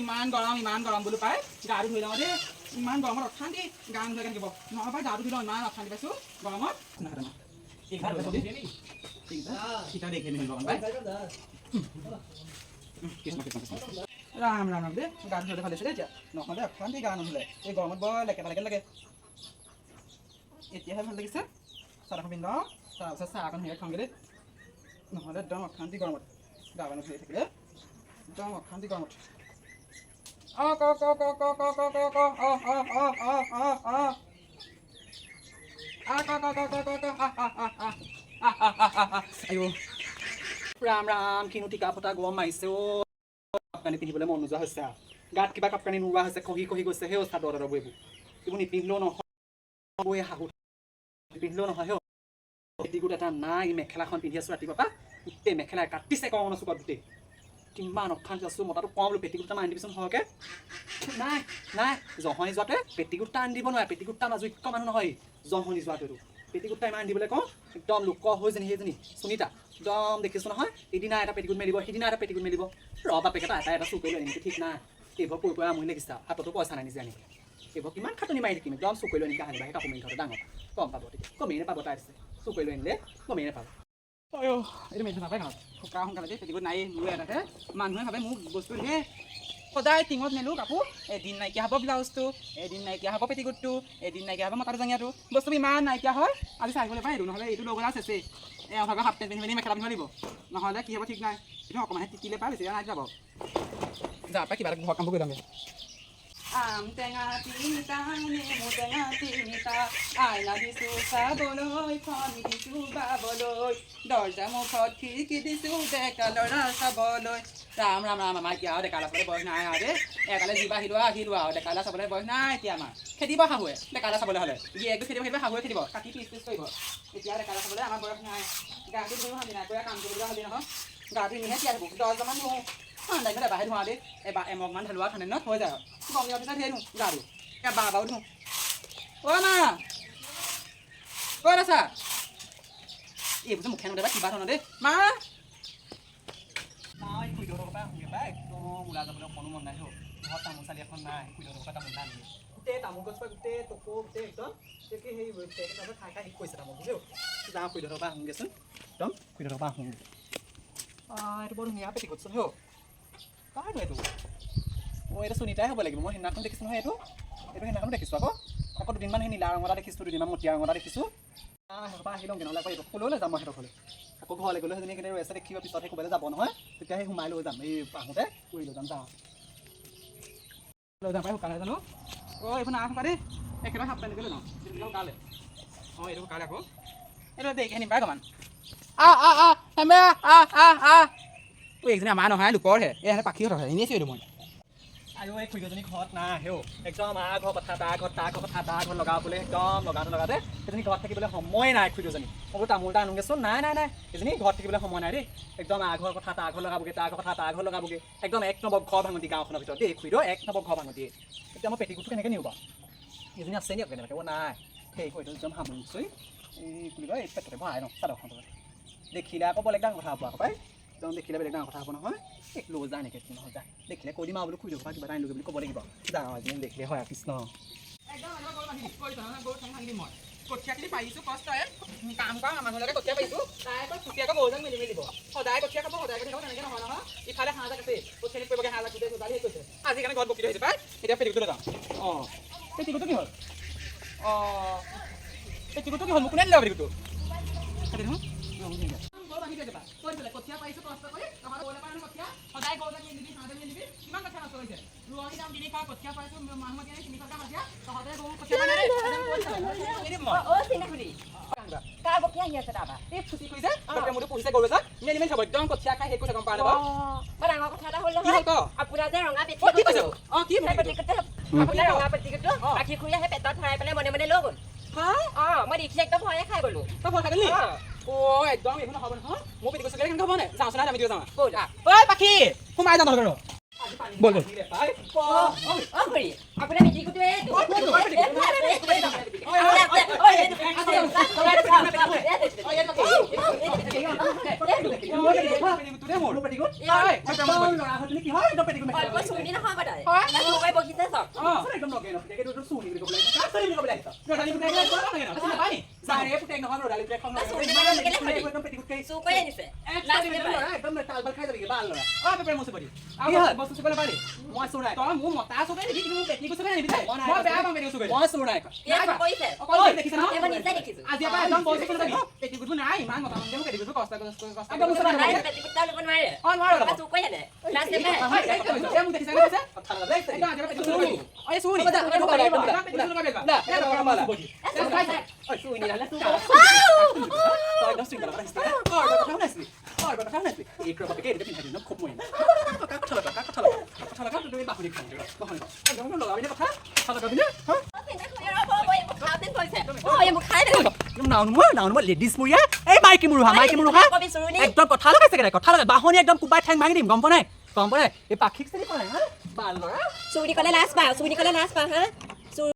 ইমান গৰম, ইমান গৰম বোলো পাই। গাটো ধুই লওঁ দেই। ইমান গৰমত অশান্তি, গা নোধোৱাকৈ থাকিব নহয় পাই। গাটো ধুই লওঁ, ইমান অশান্তি পাইছোঁ গৰমত। কৃষ্ণ কৃষ্ণ কৃষ্ণ, ৰাম ৰাম ৰাম দেই। গা ধুবলৈ ভাল হৈছে দেই এতিয়া, নহ'লে অশান্তি গা নুধুলে। এই গৰমত বৰ লেকেটা লেকেটা লাগে। এতিয়াহে ভাল লাগিছে। চাদৰখন পিন্ধি লওঁ, তাৰপিছত চাহ অকণ হেৰি খাওঁগৈ দেই। নহ'লে একদম অশান্তি গৰমত, গা নুধুই থাকিলে একদম অশান্তি গৰমত। অ ক ক ক ক ক ক ক ক অ অ অ অ অ অ আ ক ক ক ক ক ক আ আ আ আ আ আ আ আ। আইঅ ৰাম ৰাম, কিনো টিকা ফটা গৰম মাৰিছে অ'। কাপোৰ কানি পিন্ধিবলৈ মন নোযোৱা হৈছে আৰু, গাত কিবা কাপোৰ কানি নোলোৱা হৈছে, খহি খহি গৈছে। সেই চাদৰ তাদৰবোৰ এইবোৰ নিপিন্ধিলেও নহয়, শাহু নিপিন্ধিলেও নহয়। সেই পেটিকোট এটা নাই, মেখেলাখন পিন্ধি আছোঁ ৰাতিপুৱা পৰা। গোটেই মেখেলা কাটিছে কওঁ চুকত গোটেই। কিমান অশান্তি আছোঁ। মতাটো কওঁ বোলো, পেটিকোট এটা আনি দিবিচোন সৰহকৈ। নাই নাই, জহনি যোৱাটোৱে পেটিকোট এটা আনি দিব নোৱাৰে। পেটিকোট এটা যোগ্য মানুহ নহয় জহনি যোৱাটো। এইটো পেটিকোট এটা ইমান আনি দিবলৈ কওঁ, একদম লোক হৈজনী, সেইজনী সুনীতা, একদম দেখিছোঁ নহয়, এদিনা এটা পেটিকোট মেলিব, সিদিনা এটা পেটিকোট মেলিব। ৰ বাপেক এটা এটা এটা চুৰ কৰি লৈ আনিম, ঠিক নাই। এইবোৰ কৰি কৰি আমনি লাগিছে আৰু, হাততো পইচা নাই নিজে আনিবলৈ। এইবোৰ কিমান খাটনি মাৰি থাকিম। একদম চুৰ কৰি লৈ আনিম কাহানি সেই কাপোৰ মেলি থওঁতে ডাঙৰ গম পাব তেতিয়া, গমেই নাপাব। তাই আছে, চুৰ কৰি লৈ আনিলে গমেই নাপাব। অ' এইটো মেলি নাপায় ঘৰত শুকা সোনকালে দেই। পেটিকোট নাই মোৰ এটাহে। মানুহে ভাবে মোক বস্তু ধেৰ। সদায় টিঙত মেলো কাপোৰ, এদিন নাইকিয়া হ'ব ব্লাউজটো, এদিন নাইকিয়া হ'ব পেটিকোটটো, এদিন নাইকিয়া হ'ব মতাটো জাঙিয়াটো। বস্তু ইমান নাইকিয়া হয়। আজি চাই আহিবলৈ পাই এইটো, নহ'লে এইটো লৈ গ'লে চেচেই। এই ভাগৰ হাফ পেণ্ট পিন্ধি পিন্ধি মেখেলা পিন্ধিব লাগিব, নহ'লে কি হ'ব ঠিক নাই। এইটো অকণমানহে তিতিলে পাই, বেছি নাই যাব। যা পাই, কিবা এটা ঘৰৰ কামবোৰ কৰি লওঁগৈ। আম টেঙা তিনিটা, নেমু টেঙা তিনিটা, আইনা দিছো চাবলৈ, ফণি দিছো বাবলৈ, দৰ্জা মুখত খিৰিকী দিছো ডেকা ল'ৰা চাবলৈ। ৰাম ৰাম ৰাম, আমাৰ এতিয়া আৰু ডেকা ল'ৰা চাবলৈ বয়স নাই আৰু দেই। একালে যিবা আহিলো আৰু আহিলো আৰু, ডেকা ল'ৰা চাবলৈ বয়স নাই এতিয়া আমাৰ। খেদিব শাহুৱে ডেকা ল'ৰা চাবলৈ হ'লে, গিৰিয়েকটো খেদিব, খেদিব, শাহুৱে খেদিব, কাটি পিচ পিচ কৰিব। এতিয়া ডেকা ল'ৰা চাবলৈ আমাৰ বয়স নাই। গাটো ধুয়ো শান্তি নাই, কাম কৰিবলগীয়া হ'লেই নহয়। গাটো এনেহে তিয়াই থাকোঁ, 10 বাৰমান ধুওঁ। ঠাণ্ডা দিনত এবাৰহে ধোৱা দেই, এবাৰ এমগমান ঢালোৱা ঠাণ্ডা দিনত হৈ যায় আৰু। গৰম দিনৰ পিছত ধেৰ ধুওঁ গাটো, এবাৰ এবাৰো ধুওঁ। অ' মা, ক'ত আছা? এইবোৰ যে মুখে নদে কিবা ধৰণৰ দেই মা। নাই, খুৰীদেউহঁতৰ পৰা আহোঁগৈ পাই। একদম ওলাই যাবলৈ অকণো মন নাই। হৌ, ঘৰত তামোল চালি এখন নাই, খুৰীদেউহঁতৰ পৰা তামোল এটা আনিলোঁ। গোটেই তামোল গছজোপা গোটেই টকৌ, গোটেই একদম কি হেৰি খাই খাই শেষ কৰিছে তামোল। বুজিও যাওঁ, খুৰীদেউহঁতৰ পৰা আহোঁগৈচোন, একদম খুৰীদেউহঁতৰ পৰা আহোঁগৈ। এইটো বৰ ধুনীয়া পেটিকোটচোন। হেও, কাৰনো এইটো? অ' এইটো সুনীতাই হ'ব লাগিব। মই সেইদিনাখন দেখিছোঁ নহয় এইটো। এইটো সেইদিনাখনো দেখিছোঁ আকৌ। আকৌ দুদিনমান সেই নীলা ৰঙৰ এটা দেখিছোঁ, দুদিনমান মটীয়া ৰঙৰ এটা দেখিছোঁ। সিহঁতৰ পৰা আহি লওঁগৈ, নহ'লে আকৌ এইটো ক'লৈ লৈ যাম মই সিহঁতৰ ঘৰলৈ। আকৌ ঘৰলৈ গ'লেও সেইজনী সেইখিনি ৰৈ আছে দেখিব, পিছত সেই ক'ৰবালৈ যাব নহয়, তেতিয়া সেই সোমাই লৈ যাম। এই আহোঁতে কৰি লৈ যাম। যাওঁ, লৈ যাম পাই। শুকালে জানো? অ' এইবোৰ নাই শুকা দেই। একেবাৰে হাফ পেণ্টকে লৈ যাওঁ, এইটো শুকালে। অঁ, এইটো শুকালে আকৌ। এইটো দেৰিকৈ নিম পাই অকণমান। আ আ আ হেমে আ আ আ। ঐ, এইজনী আমাৰ নহয়, লোকৰহে। এই পাখিহঁতৰহে, এনেই চিঞৰিলোঁ মই। আৰু এই খুৰীজনী ঘৰত নাই। হেও, একদম আ ঘৰ কথা, তাৰ ঘৰত, তাৰ ঘৰ কথা, তাৰ ঘৰত লগাবলৈ, একদম লগাওঁতে লগাওঁতে সেইজনী ঘৰত থাকিবলৈ সময় নাই খুৰীজনী। মই বোলো তামোল এটা আনোগৈচোন। নাই নাই নাই, এইজনী ঘৰত থাকিবলৈ সময় নাই দেই। একদম আ ঘৰ কথা, তাৰ ঘৰ লগাবগৈ, তাৰ ঘৰ কথা, তাৰ ঘৰ লগাবগৈ। একদম এক নম্বৰ ঘৰ ভাঙতি গাঁওখনৰ ভিতৰত দেই খুৰীদেউ, এক নম্বৰ ঘৰ ভাঙতি। এতিয়া মই পেটিকোটটো কেনেকৈ নিওঁ বাৰু? এইজনী আছে নি আকৌ কেনেবাকৈ? অ' নাই, সেই কৰি একদম সামৰিছোঁ। এই বুলি কয়, এই পেটতে ভৰাই লওঁ চাদৰখন। দেখিলে আকৌ বেলেগ ডাঙৰ কথা হ'ব আকৌ পাই। একদম দেখিলে বেলেগ ডাঙৰ কথা হ'ব নহয়। এক লৈ যা এনেকৈ নহয়, যা, দেখিলে কৈ দিম আৰু বোলো খুৰীদেউৰ পৰা কিবা এটা আনিলোগৈ বুলি ক'ব লাগিব। যাওঁ, আজি দেখিলে হয়। কৃষ্ণ। কঠীয়াখিনি পাৰিছো কষ্টৰে, কাম কৰা মানুহলৈকে কঠীয়া পাৰিছো। তাই আকৌ ফুটি আকৌ গৰুজাক মেলি মেলিব। সদায় কঠীয়া খাব, সদায় কঠীয়া খাব, তেনেকৈ নহয় নহয়। ইফালে হাঁহ জাক আছে, কঠীয়া কৰিবগৈ, হাঁহ জাক গোটেই চোতাল শেষ কৰিছে। আজি কাৰণে ঘৰত বকি থৈছে পাই। এতিয়া পেটিকোটটো লৈ যাওঁ। অঁ, পেটিকোটটো কি হ'ল? অঁ, পেটিকোটটো কি হ'ল? মোক কোনে দিলে পেটিকোটটো? দেখোন কঠীয়া পাৰিছো কষ্ট কৰি, সদায় গৰুজাক মেলি দিবি, হাঁহ মেলি দিবি। কিমান কঠীয়া নষ্ট হৈছে। ৰোৱনী দাম 300, কঠীয়া পাৰিছো মানুহ মাতি আনি 300 টকা হাজিৰা। তহঁতে গৰু কঠীয়া। অ চিনাখুৰী, কাৰ বকী আহি আছে তাৰপা? এই ফুচি ফুৰিছে মোৰতো, পুহিছে গৰু এজাক, মেলি মেলি থ'ব, একদম কঠীয়া খাই শেষ কৰিছে, গম পাৱ নাপাৱ? বৰ ডাঙৰ কথা এটা হ'ল। কি হ'ল? নহয়। ক। আপোনাৰ যে ৰঙা অ, কি কৈছ? অ, কি? সেই পেটিকোটটো, আপোনাৰ ৰঙা পেটিকোটটো পাখি খুৰীয়ে সেই পেটত ভৰাই পেলাই মনে মনে লৈ গ'ল। হা? অ, মই দেখি একদম ভয়ে খাই গ'লো। তই ভয় খাই গ'লি? অ। অ, একদম এইবোৰ নহ'ব নহয়। মোৰ পেটিকোট চুকিলে কেনেকৈ হ'ব নে? যাওঁচোন, আমি দুয়ো যাওঁ। ব'ল। ঐ পাখি, সোমাই যাওঁ তহঁতৰ। বল বল। অ খুৰী, আপোনাৰ মেট্ৰিকটো এইটো। অল্প চুৰণি নহয় বাৰু, তাই বকিছে চাওক। চুৰ কৰি আনিছে। মই চোৰ নাই। কৰিছে। অকল দেখিছে নহয়। মই নিজে দেখিছো। আজিৰ পৰা একদম বস্তু নাথাকি পেটিকোটবোৰ নাই, ইমান মতা মানুহ মোক পেটিকোটবোৰ কষ্ট কষ্ট কষ্ট। একদম নাই, পেটিকোট ল'ব নোৱাৰে। অ, নোৱাৰো। চুৰ কৰি আনে। লাজ নাপায়। মোক দেখিছে, কৈছে একদম আজিৰ পৰা পেটিকোট। অ, চুৰ নি। লেডিজ মূৰীয়া, এই মাইকী মূৰুহা, মাইকী মূৰুহা, একদম কথা লগাইছে কেনে কথা লগাই। বাহনি একদম কোবাই ঠেং ভাঙি দিম, গম পোৱা নাই? গম পোৱা নাই? এই পাখিক চিনি পোৱা নাই? হা, বাল ল'ৰা। চুৰি ক'লে লাজ পাওঁ, চুৰি ক'লে লাজ পাওঁ। হা,